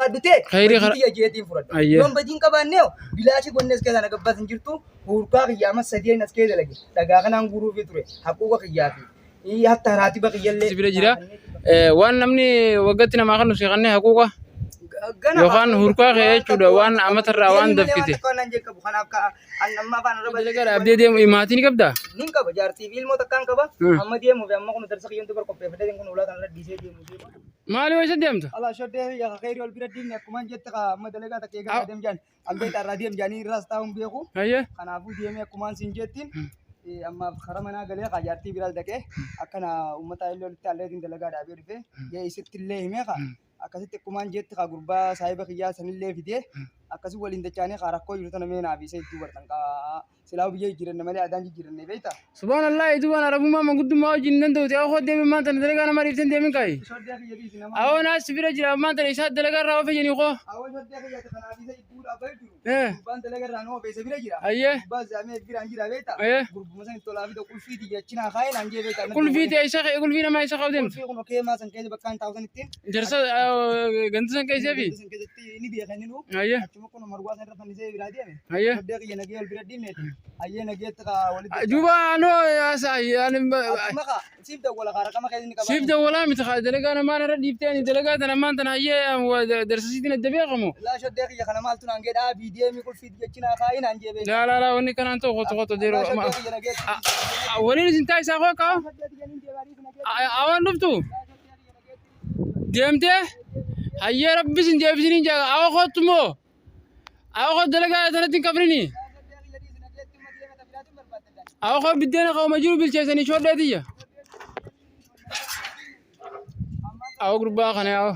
qabaadhu ta'e Khayrii badii tiyya jeetiin fudhadha. Yoon badii hin qabaanne hoo bilaashii wanni as keessaa na gabbaas hin jirtu. Huurkaa kiyya amma sadii as keessa dalage. Dhagaa kanaan guuruufii ture. Haquuqa kiyyaa fi hatta raatiba kiyyallee Si bira jira. Waan namni waggatti namaa kennu si kennee haquuqa Gana yookaan hurkaa kee jechuudha waan amatarraa waan Deemi malee waan dafkite. takka waan hin qabu. Kanaaf ka an amma afaan araba Dalagaa dhaabdee deemu maatii ni qabdaa? nin qaba jaartii fi ilmoo takkaan qaba. Amma deemuuf amma kun darsa kiyyantu bar qopheeffadhee kun ulaa kanarra dhiisee deemu deema. Maali eessa deemta? Ala shoddee yaa khayri wal bira diinni akkuma jette ka amma dalagaa takka eegaa deem jaan an beekta irraa deem jaanii irraas taa'uun beeku. Kanaafuu deemee akkumaan siin jettiin ammaaf karaa manaa galee kaa jaartii biraas dhaqee akkana uummata illee walitti alleetiin dalagaa dhaabee dhufe yee isitti illee himee kaa akkasitti akkumaan jetti kaa gurbaa saahiba kiyyaa sanillee fidee akkasi waliin dachaanii kaa rakkoo jiru tana mee naaf isa hedduu bartan kaa silaa biyya jijjiiranne malee aadaan jijjiiranne beekta. Subhaanallah duubaan arabummaa manguddummaa wajjin hin danda'u ta'e koo deemin maan tana dalagaa nama dhiifteen deemin kaayi. Shoddee kiyya dhiisi nama. Awoo naas si bira jira ammaan tana isaa dalagaa irraa ofe jenii koo. Awwa shoddee kiyyaati kanaaf isa hedduu dhaabbee jiru. Gurbaan dalaga irraa nu ofe isa bira jira. Gurbaan zaamee biraan jira beekta. Gurbuma san itti olaa fida qulfii tiyya achinaa kaa'ee naan jee beekta. Qulfii ta'e isa qulfii namaa isa qabu deemta. Qulfii kun okee maa san keessa bakka hin taa'u san ittiin. Jarsa ganda san keessee fi. Ganda san keessatti ni beeka inni nu. Achuma kun marwaa san irra fannisee biraa deeme. Shoddee kiyya nagee wal bira dhiibneeti. Hayyee nageetti kaa walitti. Duuba anoo Achuma kaa siif dawwala kaa raqama keessa ni qabaa. Siif dawwalaa miti kaa dalagaa namaan irra dhiiftee ani dalagaa tana ammaan tana hayyee darsasiitiin adda beekamu. Laa shoddee kiyya kana maaltu naan jedhaa dhaabii deemii qulfii tiyya achinaa kaa'ii naan jee beekta. Laa laa laa wanni kanaan ta'u qoto qoto Laa deeroo. shoddee kiyya nageetti. Waliin isin taa'isaa koo kaa'u. Shoddee kiyya nin deemaa dhiisi nageetti. Awaan dhuftu deemtee hayyee rabbi isin deebisiniin jaa awa kottu moo awa kottu dalagaa tanatti hin qabrini awa koo biddeena ka'uma jiru bilcheessanii shodhee tiyya awa gurbaa kana awa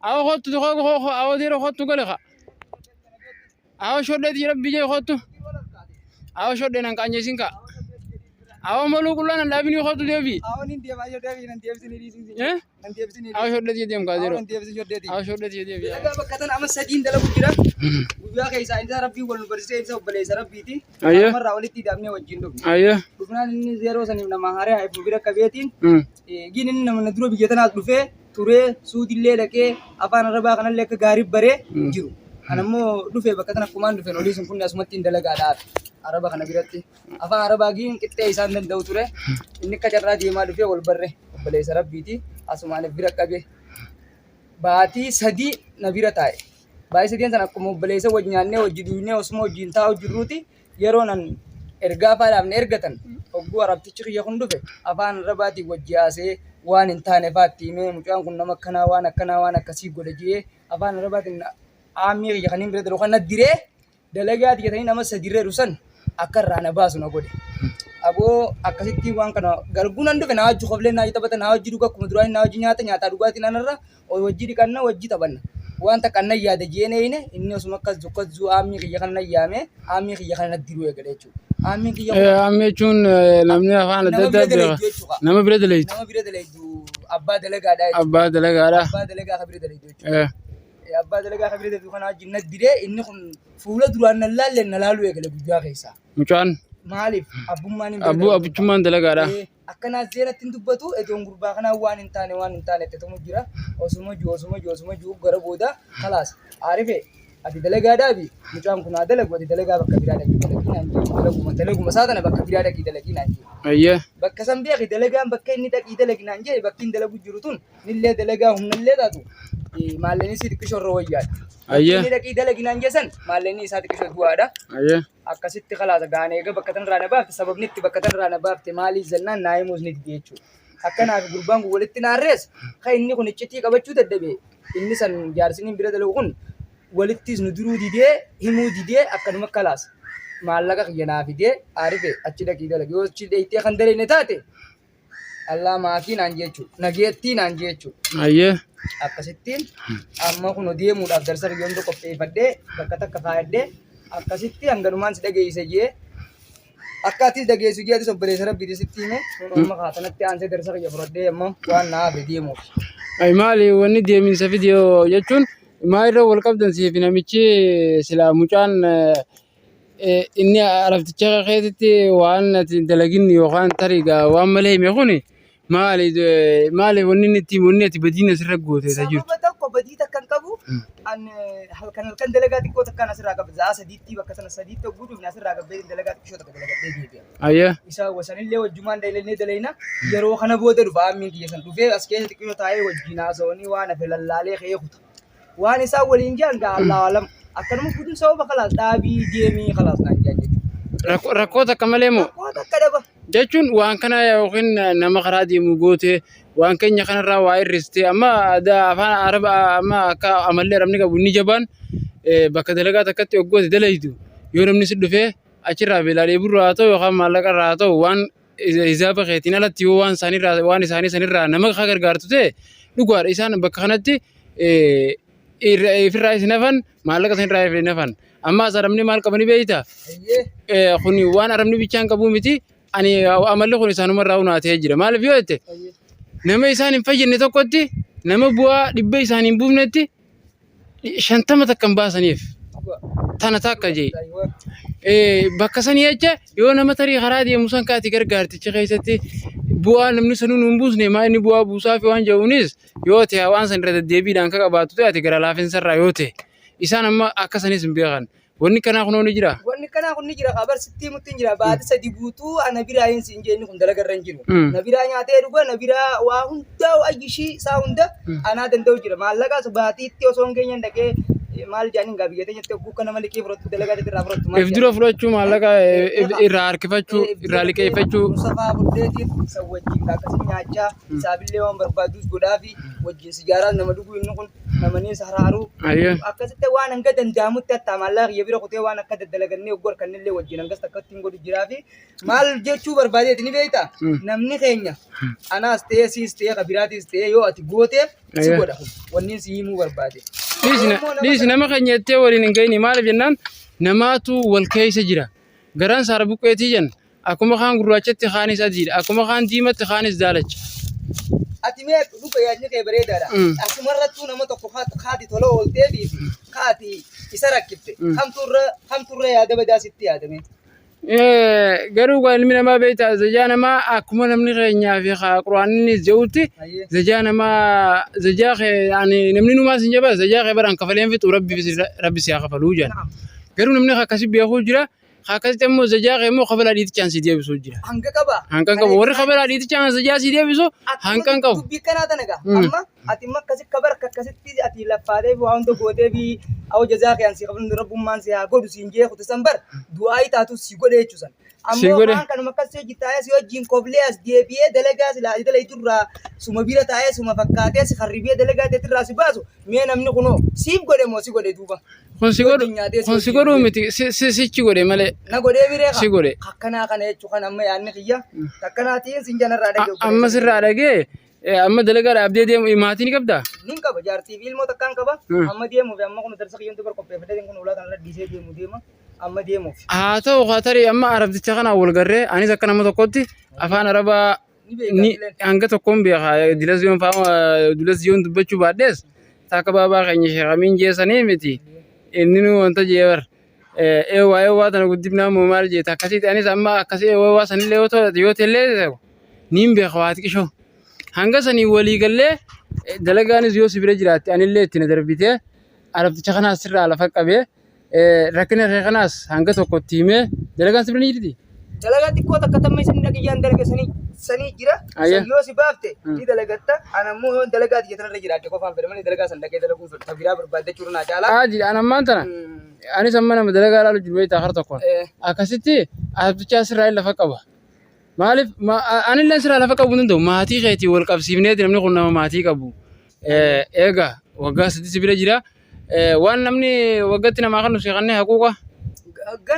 awa kottu koo koo awa deero kottu gale ka awa shodhee tiyya rabbi jee kottu awa shodhee nan qaanyeessin ka awa maluu qullaa nan dhaabinii kottu deebi Awwa nin deemaa shoddee kiyya nan deebisinii dhiisi. Nan deebisinii awa shodhee tiyya deem kaa Awwa deero nan deebisin shoddee tiyya. awa shodhee tiyya deebi. Dalagaa bakka tana amma sadiin dalagu jira. Guyyaa keessaa inni rabbii wal nu barsiisee isa obboleessa rabbiiti. Ammarraa walitti hidhamnee wajjin dhufne. Dhufnaan inni yeroo saniif nama haree haifu bira qabeetiin gin inni nama na dura biyya tanaas dhufee turee suudillee dhaqee afaan arabaa kanallee akka gaarii baree jiru. Kan ammoo dhufee bakka tana akkumaan dhufeen olii sun kun asumatti hin dalagaadhaaf araba kana biratti. Afaan arabaa giin qixxee isaan danda'u ture. Inni akka carraa deemaa dhufee wal barre obboleessa rabbiiti. Asumaan bira qabee baatii 3 na bira taa'e. Baatii sadeen sana akkuma obboleessa wajji nyaannee wajji dhugnee osuma wajjin taa'u jirruuti yeroo nan ergaa faadhaaf na ergatan hogguu arabtichi kiyya kun dhufe afaan arabaatiin wajji haasee waan hin taane faatti himee mucaan kun nama akkanaa waan akkanaa waan akkasii godhe jedhee afaan arabaatiin aammii kiyya kan hin bira dalu kan na diree dalagaa tiyya nama sadirra jiru san akka irraa na baasu na godhe. Aboo akkasitti waan kana galguun dhufe na wajji koflee na wajji taphata na wajji dhuga akkuma duraan na wajji nyaata nyaataa dhugaatiin anarra wajji dhiqanna wajji taphanna. Waan takka annan yaada jeen eeyne inni osuma akkas akkas zuu aammii kiyya kana na yaame aammii kiyya kana na diruu eegale jechuudha. Aammiin kiyya kun Amma jechuun namni afaan adda nama addaa bira beeka. dalaydu jechuudha. Nama bira dalaytu. Nama bira dalaydu abbaa dalagaadha jechuudha. Abbaa dalagaadha. Abbaa dalagaa ka bira dalaydu jechuudha. Abbaa dalagaa ka bira dalaydu kana wajjin na diree inni kun fuula duraan na laalle na laaluu eegale guyyaa keessaa. Mucaan Maaliif abbummaan hin bira abbuu dalaydu. abbichummaan dalagaadha. Akkanaas seenatti hin dubbatu edoon gurbaa kanaa waan hin taane waan hin taane itti tumu jira. Osuma jiru osuma jiru osuma jiru gara booda kalaas aarife ati dalagaa dhaabi mucaan kun haa dalagu ati dalagaa bakka biraa dhaqii dalagii naan jedhe dalaguma dalaguma isaa tana bakka biraa dhaqii dalagii naan jedhe. Bakka san beeki dalagaan bakka inni dhaqii dalagi naan jedhe bakki inni dalagu jiru tun nillee dalagaa humnallee taatu maallaqni isii xiqqishoo irra wayyaadha. Inni dhaqii dalagi naan jedhe san maallaqni isaa xiqqishoo du'aadha. Akkasitti kalaasa gaanee eega bakka tanarraa na baafte sababni itti bakka tanarraa na baafte maaliif jennaan naa himuus ni dide jechuudha. Akkanaaf gurbaan kun walitti naarrees kan inni kun iccitii qabachuu dadhabe inni san jaarsiniin bira dalagu kun walittis nu duruu didee himuu didee akkanuma kalaas maallaqa kiyya naa fidee aarife achi dhaqii dalagi yoo achi dheeytee kan dalagne taate Allaa maakii naan jechuudha. Nageettii naan jechuudha. Akkasittiin amma kun deemuudhaaf darsa kiyya hunda qopheeffadhee bakka takka kaayadhee akkasitti hanganumaan si dhageessise jee akka atis dhageessu jee atis obboleessa rabbiiti sitti hime kun amma kaatanatti aansee darsa kiyya fudhadhee amma waan naa hafe deemuuf. Ay maali wanni deeminsa fidiyoo jechuun maalirra wal qabdan siif namichi silaa mucaan inni arabticha keessatti waan ati dalagin yookaan tarii gaa waan malee hime kuni Maali maali wanni inni itti wanni ati badiin asirra goote isa jirtu. Sababa tokko badii takka hin qabu. An halkan halkan dalagaa xiqqoo takkaan asirraa qaba. Za'a sadiitti bakka sana sadiitti hogguu dhufne asirraa qabbee dalagaa xiqqoo takka dalagadhee deebi'a. Ayyee. Isa wasanillee wajjumaan dalayne dalayna. Yeroo kana booda dhufa aammiin kiyya san dhufee as keessa xiqqoo taa'ee wajjin haasawanii waan hafe lallaalee ka'ee kuta. Waan isaan waliin jedhan gaa Allahu alam. Akkanuma guutuun sababa kalaas dhaabii deemii kalaas naan jedhan jechuudha. Rakkoo takka malee moo? Rakkoo takka dhaba. Jechuun waan kana yookiin nama karaa deemu goote waan keenya kanarraa waa hir'iste amma aadaa afaan araba amma akka amalli arabni qabu inni jabaan bakka dalagaa takkatti hoggooti dalaydu yoo namni si dhufee achirraa beelaa dheeburraa haa ta'u yookaan maallaqarraa haa ta'u waan hisaaba keetiin alatti yoo waan isaaniirraa waan isaanii sanirraa nama ka gargaartu ta'e dhugaadha isaan bakka kanatti ifirraa isin hafan maallaqa sanirraa isin hafan amma as arabni maal qabani beeyta kun waan arabni bichaan qabuu miti ani amalli kun isaanumarraa unaatee jira maaliif yoo jette nama isaan hin fayyadne tokkotti nama bu'aa dhibba isaan hin buufnetti 50 takka hin baasaniif tana takka jee bakka sanii jecha yoo nama tarii karaa deemu san kaati gargaarticha keessatti bu'aa namni sanuu nu hin buusne maa inni bu'aa buusaa fi waan jedhuunis yoo ta'e waan san irra deddeebiidhaan ka qabaattu ta'e ati gara laafinsa irraa yoo ta'e isaan amma akka sanis hin beekan Wanni kanaa kunoo ni jira. Wanni kanaa kun ni jira kaa bar sitti himutti hin jira baati sadi guutuu ana biraa hin siin jee inni kun dalaga irra hin jiru. Na biraa nyaatee dhuga na biraa waa hundaa ayyishii isaa hunda anaa danda'u jira maallaqas baatiitti osoo hin geenyen dhaqee maal jedhaniin gaa biyya teenyatti hogguu akka nama liqii fudhattu dalagaa irraa fudhattu maal If dura fudhachuu maallaqa irraa harkifachuu irraa liqeeffachuu. Musafaa fudheetiin san wajjin akkasii nyaachaa isaabillee waan barbaadus godhaafi wajjin sijaaraas nama dhuguu inni kun namaniis haraaruu Ayyee. akkasitti waan hanga danda'amutti hattaa maallaqa kiyya bira kutee waan akka daddalagannee hogguu harkannillee wajjin hangas takkatti hin godhu jiraa fi maal jechuu barbaadeeti ni beektaa namni keenya anaas ta'ee siis ta'ee kabiraatis ta'ee yoo ati gooteef si Ayyee. godha kun wanniin si himuu barbaade. Dhiisi na- dhiisi nama keenya jettee waliin hin gahini maaliif jennaan namaatu wal keessa jira. Garaan saara buqqeetii jenna. Akkuma kaan gurraachatti kaanis adiidha. Akkuma kaan diimatti kaanis daalacha. Ati mee dhuga yaadni kee bareedaadha. Asumarrattuu nama tokko kaati tola oolteefii fi kaati isa rakkifte kamtu irra yaada badaa sitti yaadame. Garuu gaa ilmi namaa beektaa zajaa namaa akkuma namni keenyaa fi quraannis jedhutti zajaa namaa zajaa kee ani namni numaa sin jabaa zajaa kee baraan kafaleen fixu rabbi si haa kafaluu jedhan. Garuu namni akkasi beekuu jira. Akkasitti ammoo zajaa kee immoo kafalaa dhiitichaan si deebisuu jira. Hanga qaba. Hanqan qabu. Warri kafalaa dhiitichaan zajaa si deebisu hanqan qabu. Dubbii kanaa tana gaa. Amma ati immoo akkasi kabar akkasitti ati laffaatee fi waa hunda gootee fi awwa jazaa kee ansi qabnu rabbummaan si haa godhu siin jee kutu san bar du'aa taatu si godhe jechuu san. Si Ammoo godhe. waan kanuma akkas si hojii taa'ee si wajjin koblee as deebi'ee dalagaa silaa ati dalagitu irraa suma bira taa'ee suma fakkaatee si harribee dalagaa teetirraa si baasu mee namni kunoo siif godhe moo si godhe duuba. Kun si godhu Wajjin nyaatee si kun si wajjin godhuu dhugee. miti si si sichi godhe malee. Na godhee biree Si godhe. Akkanaa kana jechuun kan amma yaadni kiyya. Akkanaatiin sin janarraa dhagee Amma sirraa dhagee amma dalagaa dhaabdee deemu maatii ni qabdaa? Nin qaba jaartii fi ilmoo takkaan qaba. Amma deemuuf amma kun darsa kiyyantu bar qopheeffadhee kun ulaa kanarra dhiisee deemu deema. Amma deemuuf. Haa ta'u haa tarii amma arabticha kanaan wal garree anis akka nama tokkotti afaan arabaa Ni beekaa ni illeen. hanga tokkoon beeka dilas yoon faama dilas yoon dubbachuu baadhees takka baabaa keenya sheekamiin jeesanii miti inni nu wanta jee bar eewwaa eewwaa tana guddifnaa moo maal jeeta akkasitti anis amma akkasii eewwaa sanillee yoo ta'e yoo ta'ellee ta'u niin beeka waa xiqishoo hanga sanii walii gallee dalagaanis yoo si bira jiraatte anillee itti na darbitee arabticha kanaas sirraa lafa qabee Rakkina kee kanaas hanga tokko itti himee dalagaan si bira ni jirti? Dalagaa xiqqoo takka tamma isin dhaqiyyaan dalage sanii sanii jira. Ayya. San yoo si baafte ni dalagatta. Ana immoo yoo dalagaa tiyya tanarra jiraadhe qofaan fedha malee dalagaa san dhaqee dalaguu fedha. Ta biraa barbaaddachuu naa caalaa. Aadi an ammaan tana anis amma nama dalagaa ilaalu jiru beektaa kara tokkoon. Akkasitti abdichaa sirraa lafa qaba. Maaliif anillee sirraa lafa qabuu hin danda'u maatii keetii wal qabsiifneeti namni kun nama maatii qabu. Eega waggaa sadii si bira jira. Waan namni waggatti namaa kennu si kennee haquuqa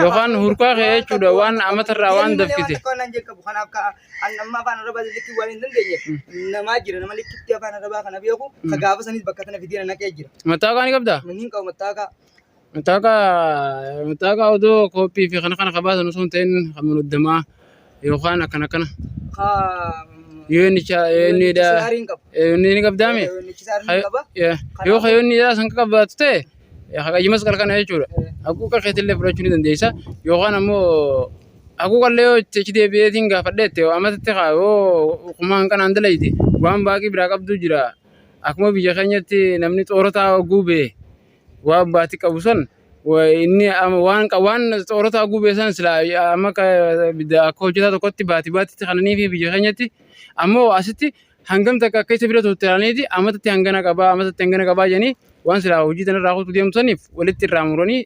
yookaan hurkaa kee jechuudha waan amatarraa waan dafkite. Waan tokko nan qabu kanaaf ka an amma afaan arabaa likkii waan hin dandeenyeef namaa jira nama likkitti afaan arabaa kana beeku ka gaafa sanis bakka tana fidee na naqee jira. Mattaaqa ni qabdaa? Nin qabu mattaaqa. Mattaaqa mattaaqa odoo kooppii fi kana kana kabaasan osoo hin ta'in kan munuddamaa yookaan akkana akkana. Ka Yoo inni inni dha Saariin qabu. inni ni qabdaame. Saariin qaba. Yoo kayoonni isaa san qabaatu ta'e haqayyi masqal kana jechuudha. Haquuqa keetillee fudhachuu ni dandeessa. Yookaan ammoo Haquuqallee yoo itti achi deebi'eetiin gaafadheette amatatti haa yoo kumaan kanaan dalayte waan baaqii biraa qabdu jira. Akkuma biyya keenyatti namni xoorataa hogguu bee waan baatii qabu san inni waan waan xoorataa hogguu bee san sila amma akka hojjetaa tokkotti baatii baatitti kananii fi biyya keenyatti ammoo asitti hangam takka akka isa bira turte ilaalaniiti amatatti hangana qabaa amatatti hangana qabaa jedhanii waan silaa hojii tanarraa kutu deemtu saniif walitti irraa muranii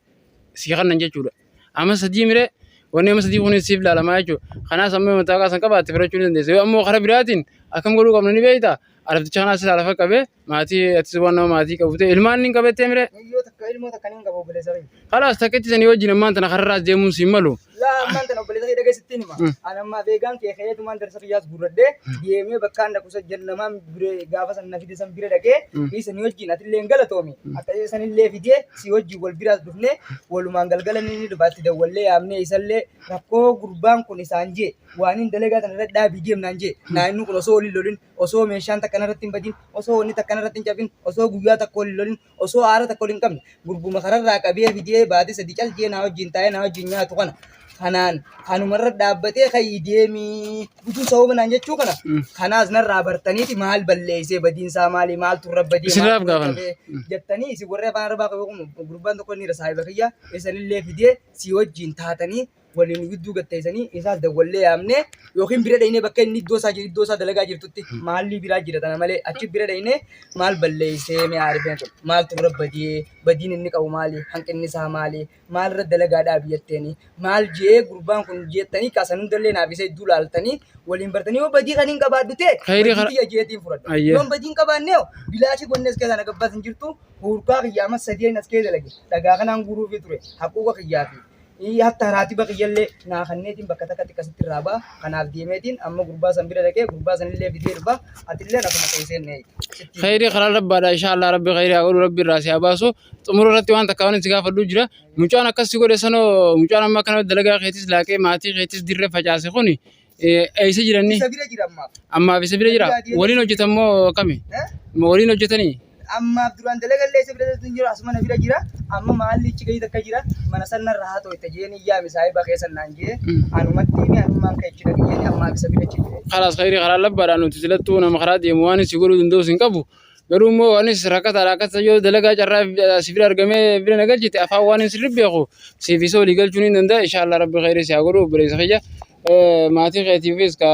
sii kannan jechuudha. Amma sadii miree wanni amma sadii kunis siif ilaalamaa jechuudha. Kanaas amma mataa kaasan qabaatte fudhachuu ni dandeessa. Yoo ammoo karaa biraatiin akkam godhuu qabna ni beektaa? Arabticha kanaas silaa lafa qabee maatii atis waan nama maatii qabu ta'e ilmaan ni qabattee miree? Yoo takka ilmoo takka ni qaba obboleessa kiyya. Kalaas takkitti sanii wajjin ammaan tana kararraas deemuun siin malu. Laa ammaan tana obboleessa kiyya dhageessittiin hima. Ani amma beegaan kee ka'eetumaan darsa kiyyaas guurradhee deemee bakkaan dhaqu san namaan bire gaafa san na fide san bira dhaqee isanii wajjin atillee hin galatoomi. Akka isanillee fidee si wajjin wal biraas dhufnee walumaan galgala inni dhufaatti dawwallee yaamnee isallee rakkoo gurbaan kun isaan jee waan hin dalagaa sana irra dhaabii deemnaan jee naa inni kun osoo waliin lolin osoo meeshaan takka narratti hin badin osoo wanni takka narratti hin cabin osoo guyyaa takka waliin lolin osoo aara takka waliin qabne gurbuma kararraa qabee fidee baatii sadii cal jee naa wajjin taa'ee naa wajjin nyaatu kana kanaan kanumarra dhaabbatee ka'ii deemii guutuu sababa naan jechuu kana kanaas narraa bartaniiti maal balleessee badiinsaa maali maaltu irra badee Isinirraaf maaltu gaafanna. qabee jettanii isin warri afaan arabaa qabu kun gurbaan tokko inni saahiba kiyya isanillee fidee si wajjin taatanii waliin gidduu gatteessanii isaas dawwallee yaamnee yookiin bira dhaynee bakka inni iddoo isaa jiru iddoo isaa dalagaa jirtutti maalli biraa jira tana malee achi bira dhaynee maal balleessee mee aarifeen kun maaltu irra badee badiin inni qabu maali hanqinni isaa maali maal irra dalagaa dhaabi jetteeni maal jee gurbaan kun jettanii kaasan hundallee naaf isa iddoo laaltanii waliin bartanii yoo badii kan hin qabaadhu ta'e Khayrii badii kara- kiyya jeetiin fudhadha Ayyee. yoon badii hin qabaanne hoo bilaashii gonnees keessaa na gabbaas hin jirtu hurkaa kiyya amma sadii as keessa dalage dhagaa kanaan guuruufii ture haquuqa kiyyaa fi hatta raatiba kiyyallee naa kanneetiin bakka takkatti akkasitti irraa ba'a kanaaf deemeetiin amma gurbaa san bira dhaqee gurbaa sanillee fidee dhufa atillee akkuma keesseen Khayrii karaa rabbaadha inshallah rabbi khayrii haa godhu rabbi irraa si haa baasu xumura irratti waan takka waan si gaafadhu jira mucaan akkas si godhe sanoo mucaan amma kana dalagaa keetis laaqee maatii keetis dirree facaase kuni eessa jiranni isa bira jira ammaaf. Ammaaf isa bira jira waliin hojjetan moo kami waliin hojjetanii? Ammaaf duraan dalagallee isa bira hin jiru asuma na bira jira amma maalli ichi gadi takka jira mana sanna irraa haa ta'u itti jeen iyyaa saahiba keessan naan jee anumatti himi anummaan kan ichi dhaqe jeen ammaaf isa bira ichi jira. Kalaas khayrii karaa labbaadha nuti silattuu nama karaa deemu waan si godhuu danda'u sin qabu garuu immoo anis rakkataadha akkas yoo dalagaa carraa si bira argamee bira na galchite afaan waan hin sirri beeku siif isa walii galchuun hin danda'a inshallah rabbi khayrii si haa godhu obboleessa kiyya maatii keetiifis ka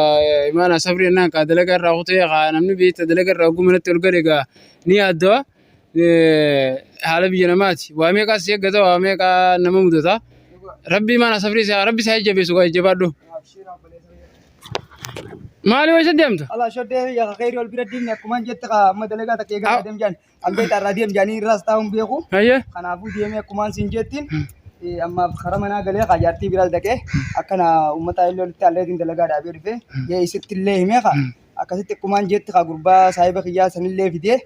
imaana sabrii ennaan ka dalagaa irraa kutee ka namni beekta dalagaa irraa oguu manatti ol gale gaa ni yaaddawa haala biyya namaati waa meeqaa si eeggata waa meeqaa nama mudata rabbi imaana sabrii si haa rabbi si haa jabeessu gaa jabaadhu. Maali wayisa deemta? Ala shoddee yaa khayrii wal bira diinni akkuma jette ka amma dalagaa takka eegaa deem jaan albeeta irraa deem jaanii irraas taa'uun beeku. Hayyee. Kanaafuu deemee akkumaan siin jettiin ammaaf karaa manaa galee ka jaartii biraas dhaqee akkana uummata illee walitti alleetiin dalagaa dhaabee dhufe yee isitti illee himee ka akkasitti akkumaan jetti ka gurbaa saahiba kiyyaa sanillee fidee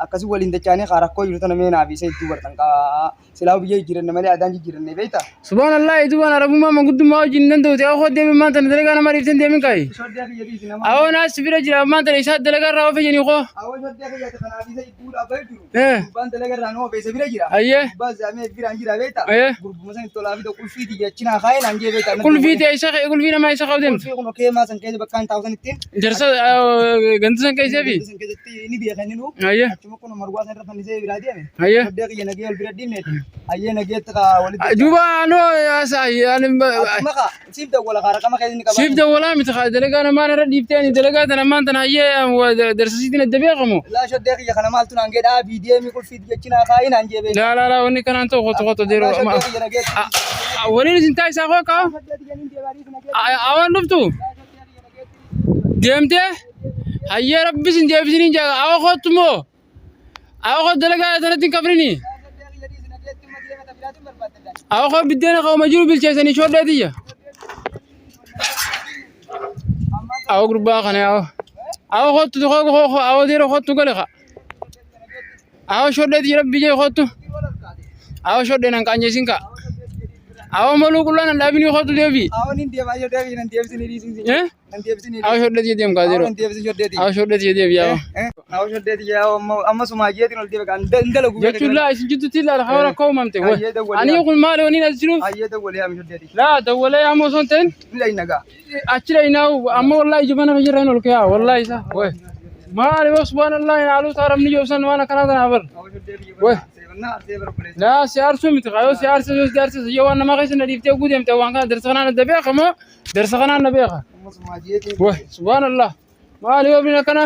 akkasi waliin dachaanii ka rakkoo jiru tana mee naaf isa idduu bartan ka silaa biyya jijjiiranne malee aadaan jijjiiranne beektaa. Subhanallah idubaan arabummaa manguddummaa wajjin hin danda'u ta'e koo deemin maan tana dalagaa nama dhiiftan deemin kaayi. Shoddee kiyyatii isin nama. Awoo naas bira jira maan tana isaa dalagaa irraa ofe jenii koo. Awoo shoddee kiyyaati kanaaf isa idduu dhaabbee jiru. Eh. Gurbaan dalagaa irraa nu ofe isa bira jira. Ayyee. Gurbaa zaamee biraan jira beektaa. Ayyee. Gurbuma san tolaa fi qulfii tiyya chinaa kaayee naan jee beektaa. Qulfii ta'e isa qulfii namaa isa qabu deemtu. Qulfii kun okee maa san keessa bakka hin taa'u san ittiin. Jarsa ganda san keessee fi. San keessatti ni beekan inni nu. Ayyee. Achuma kun marwaa san irra fannisee biraa deeme. Ayyee. Shoddee kiyya nagee wal bira dhiibneeti. Ayyee nageetti kaa walitti. Duuba anoo Akkuma kaa siif dawwala kaa raqama keessa ni qabaa. Siif dawwalaa miti kaa dalagaa namaan irra dhiiftee ani dalagaa tana ammaan tana hayyee darsasiitiin adda beekamu. Laa shoddee kiyya kana maaltu naan jedhaa dhaabii deemii qulfii tiyya chinaa kaayee naan jee beektaa. Laa laa laa wanni kanaan ta'u qoto qoto deeroo. Laa shoddee kiyya nageetti. Waliin isin taayisaa koo kaa'u. Shoddee kiyya niin deemaa dhiisi nageetti. Awaan dhuftu deemtee hayyee rabbi isin deebisiniin jaa awa kottu moo awa kottu dalagaa sanatti hin kafrini awa koo biddeena ka'uma jiru bilcheessanii shodhee tiyya awa gurbaa kana awa awa kottu koo koo awa deero kottu gale ka awa shodhee tiyya rabbi jee kottu awa shodhee nan qaanjeessin ka. Awwa maluu qullaan hin dhaabinii kootu deebi. Awwa nin deema ayyoo deebi nan deebisinii dhiisin. Eh? Nan deebisinii. Awwa shodheeti deem kaa Awwa zeeroo. nan deebisin shodheeti. Awwa shodheeti deebi yaa. Awwa shodheeti yaa amma sumaa jeetiin ol deebi kan hin dalagu. Jechuun laa isin jidduutti ilaala haa rakkoo uumamte. Ayyee dawwalee. Ani kun maali waniin as jiruuf? Ayyee dawwalee yaa shodheeti. Laa dawwalee amma osoo hin ta'in Ni dhayin nagaa. achi dhayinaa amma wallahi ija mana fayyirra hin ol kayaa wallahi isa. Maali yoo subhaanallah hin haaluu taaramni joobsan waan akkanaa tanaa bar. Awwa shodheeti. Wai. Seebannaa arsee barbadeessa. Laa si aarsuu miti kaa yoo si aarse yoo si aarse yoo waan namaa keessa na dhiiftee oguu deemte waan kana darsa kanaan adda beeka moo darsa kanaan na beeka. Amma sumaa jeetiin. Wai subhaanallah maali yoo bina akkana.